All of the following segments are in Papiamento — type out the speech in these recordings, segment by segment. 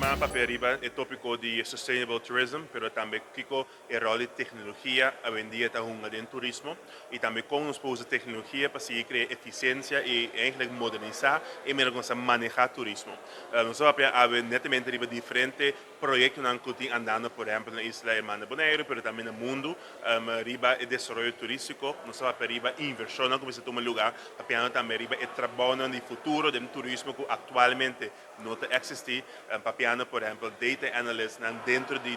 siman a papia riba e tópiko di sustainable tourism, pero tambe kiko e ròl di teknologia awendia ta hunga den turismo i tambe kon nos por usa teknologia pa sigui krea efisiensia i eigentlik modernisá e manera ku nos ta manehá turismo. Nos a papia awe netamente riba diferente proyektonan ku tin andando por ehèmpel na isla Hermana Boneiru pero tambe na mundu riba e desaroyo turístiko. Nos a papia riba invershonnan ku mester tuma lugá, papiando tambe riba e trabounan di futuro den turismo ku aktualmente no ta eksistí, papiando por ehèmpel data analystnan dentro di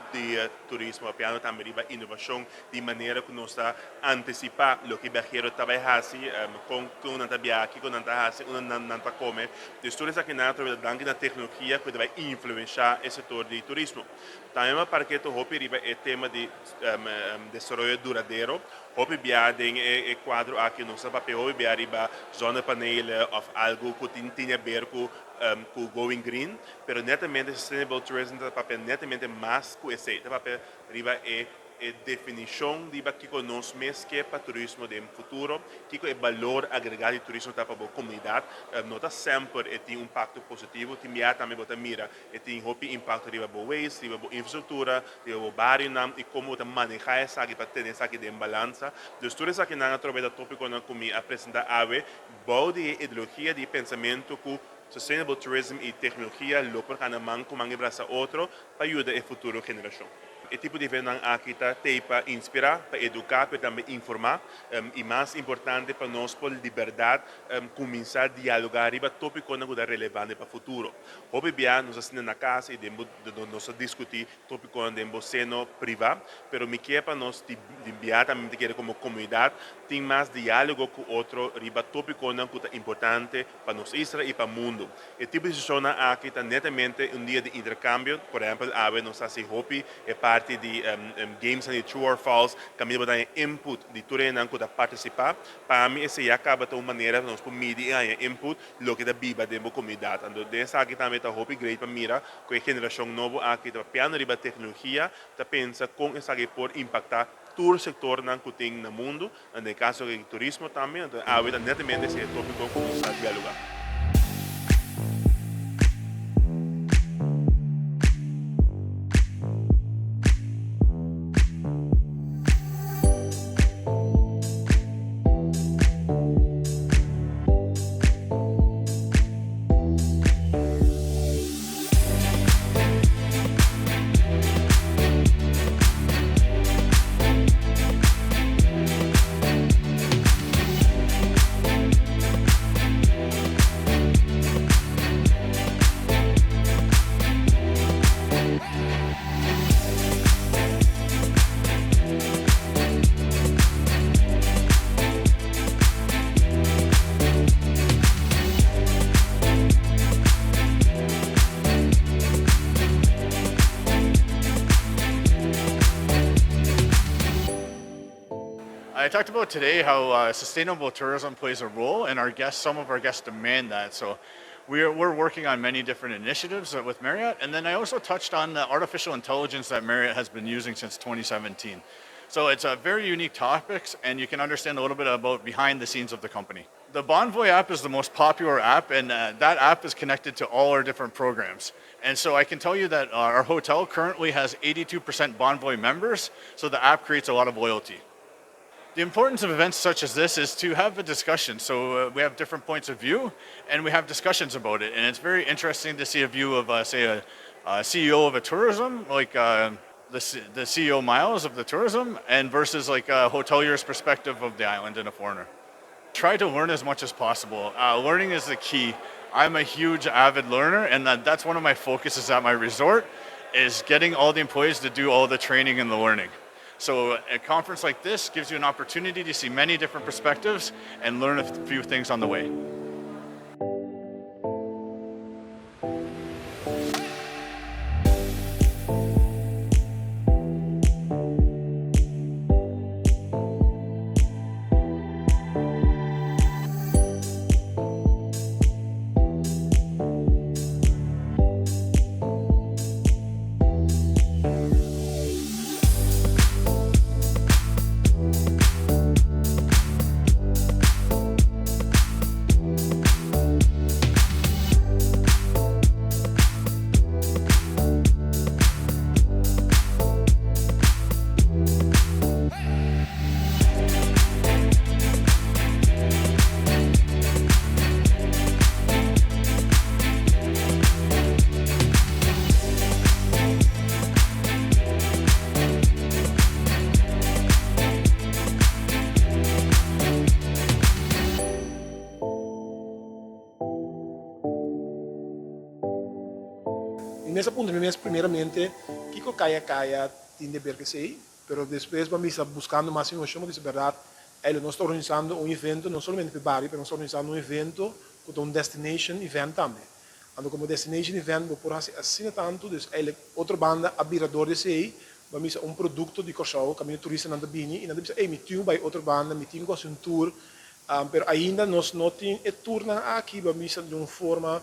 turismo, papiando tambe riba inovashon di manera ku nos ta antisipá loke e biahero ta bai hasi, kon ku nan ta biaha, kiko nan ta hasi, unda nan ta kome. Dus tur esakinan atrobe ta danki na teknologia ku ta bai influenshá e sektor di turismo. Tambe mi a parketo hopi riba e tema di desaroyo duradero. Hopi bia den e kuadro aki nos ta papia hopi bia riba zonnepanelen òf algu ku tin tin haber ku ku going green, pero netamente sustainable tourism ta papia netamente mas ku esei, ta papia riba e e definishon riba kiko nos mes ke pa turismo den futuro, kiko e balor agregá di turismo ta pa bo komunidat. No ta semper e tin un impakto positivo, tin bia tambe bo ta mira e tin hopi impakto riba bo waste, riba bo infrastruktura, riba bo barionan i komo bo ta manehá esaki pa tene esaki den balansa. Dus tur esakinan atrobe ta topikonan ku mi a presentá awe bou di e ideologia di e pensamentu ku sustainable tourism i teknologia lo por gana man ku man i brasa otro pa yuda e futuro generashon. E tipo di eventonan aki ta tei pa inspirá, pa eduká, pero tambe informá i mas importante pa nos por di bèrdat kuminsá dialogá riba tópikonan ku ta relevante pa futuro. Hopi bia nos a sinta na kas i den bo nos a diskutí tópikonan den bo seno privá, pero mi ke pa nos di bia tambe mi ta kere komo komunidat tin mas diálogo ku otro riba tópikonan ku ta importante pa nos isla i pa mundu. E tipo di seshonnan aki ta netamente un dia di interkambio. Por ehèmpel, awe nos a hasi hopi e parti di gamesnan di true or false, kaminda bo ta haña input di tur hendenan ku ta partisipá. Pa mi esei ya kaba ta un manera pa nos por midi i haña input loke ta biba den bo komunidat. Anto den esaki tambe ta hopi great pa mira ku e generashon nobo aki ta papiando riba teknologia, ta pensa kon esaki por impaktá tur sektornan ku tin na mundu. Den e kaso di turismo tambe, anto awe ta netamente esei e tópiko ku nos a dialogá. I talked about today how uh, sustainable tourism plays a role, and our guests, some of our guests demand that. So we're, we're working on many different initiatives with Marriott. And then I also touched on the artificial intelligence that Marriott has been using since 2017. So it's a very unique topics, and you can understand a little bit about behind the scenes of the company. The Bonvoy app is the most popular app, and uh, that app is connected to all our different programs. And so I can tell you that our hotel currently has 82% Bonvoy members, so the app creates a lot of loyalty. The importance of events such as this is to have a discussion. So uh, we have different points of view and we have discussions about it. And it's very interesting to see a view of, uh, say, a, a CEO of a tourism, like uh, the, the CEO Miles of the tourism, and versus like a hotelier's perspective of the island and a foreigner. Try to learn as much as possible. Uh, learning is the key. I'm a huge avid learner, and that, that's one of my focuses at my resort is getting all the employees to do all the training and the learning. So a conference like this gives you an opportunity to see many different perspectives and learn a few things on the way. Mi mes a puntra mi mes primeramente kiko Kaya Kaya tin di ber ku esei, pero despues bo a misa buskando mas informashon bo bisa bèrdat eigenlijk nos ta organisando un evento no solamente pa e bario pero nos ta organisando un evento ku ta un destination event tambe. Anto komo destination event bo por hasi asina tantu, dus eigenlijk otro banda a bira dor di esei bo a misa un produkto di Kòrsou kaminda turistanan ta bini i nan ta bisa ey mi tin ku bai otro banda mi tin ku hasi un tour pero ainda nos no tin e tournan aki bo a misa di un forma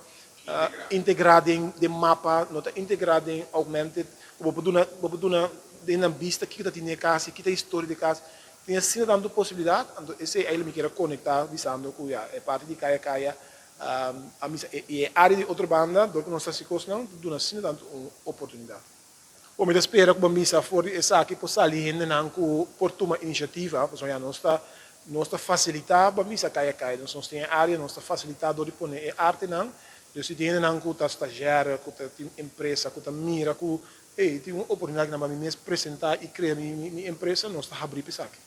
integrá den den mapa, no ta integrá den augmented ku bo por duna bo por duna den nan bista kiko ta tin den e kas i kita historia di e kas. Tin asina tantu posibilidat, anto esei ei lo mi kier a konektá bisando ku ya e parti di Kaya Kaya a misa i e área di otro banda dor ku nos ta hasi kosnan ta duna asina tantu un oportunidat. Bo mi ta spera ku bo misa for di esaki por sali hendenan ku por tuma inisiativa, pasobra ya nos ta nos ta fasilitá bo misa kaya kaya, nos nos tin e área, nos ta fasilitá dor di pone e artenan, dus si tin hendenan ku ta stazjèr, ku ta tin empresa, ku ta mira ku ey tin un oportunidat ku nan pa mi mes presentá i krea mi mi empresa, nos ta habrí pa esaki.